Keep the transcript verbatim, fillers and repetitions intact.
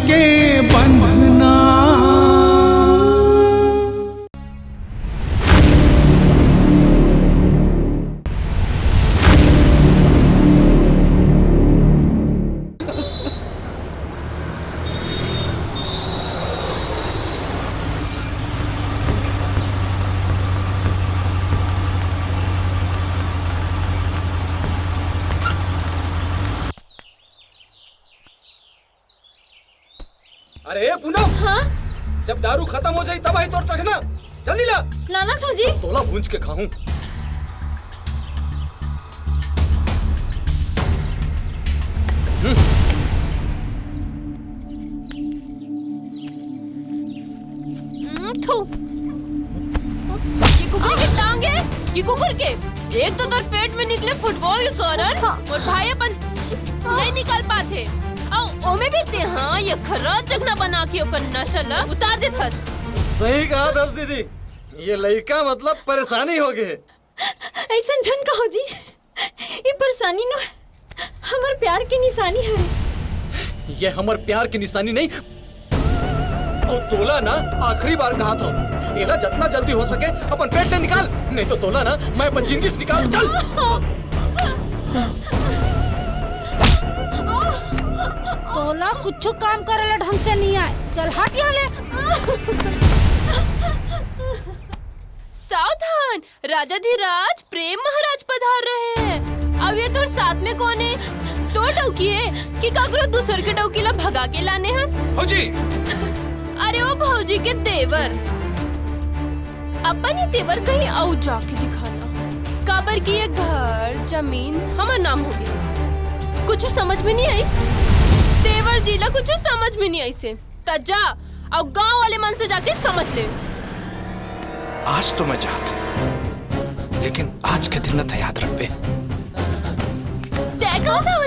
के बंधना। अरे ए पूनम, हाँ? जब दारू खत्म हो जाई तब आई तोर चखना। जल्दी ला। लाना था जी। तोला भूंज के खाऊं। हम्म। हम्म, थू। ये कुकुर के टांग है, ये कुकुर के। एक तो तोर पेट में निकले फुटबॉल के कारण हाँ। और भाई अपन नहीं निकाल पाते। और ओमे भी ते हाँ, ये खरा चकना बना के ओकर नशा ला उतार देथस। सही कहा दस दीदी, ये लइका मतलब परेशानी हो गए। ऐसन झन कहो जी, ये परेशानी न हमर प्यार के निशानी है। ये हमर प्यार के निशानी नहीं। और तोला ना आखिरी बार कहा था, एला जितना जल्दी हो सके अपन पेट ले निकाल, नहीं तो तोला ना मैं अपन जिंदगी से निकाल। चल। तोला कुछ काम करे ला ढंग से नहीं आए। चल हट यहाँ ले। सावधान, राजाधिराज प्रेम महाराज पधार रहे हैं। अब ये तोर साथ में कौन है? तोर डौकी है कि काकरो दूसर के डौकी ला भगा के लाने हस? भौजी! अरे ओ भौजी के देवर, अपन ये तेवर कहीं अउ जाके दिखाना, काबर कि ये घर जमीन हमर नाम हो गए। कुछ समझ में नहीं आइस, देवर जी ला कुछ समझ में नहीं आइस है। त जा, अउ गांव वाले मन से जाके समझ ले। आज तो मैं जात हूँ, लेकिन आज के दिन न त याद रखबे। तै कहाँ जा?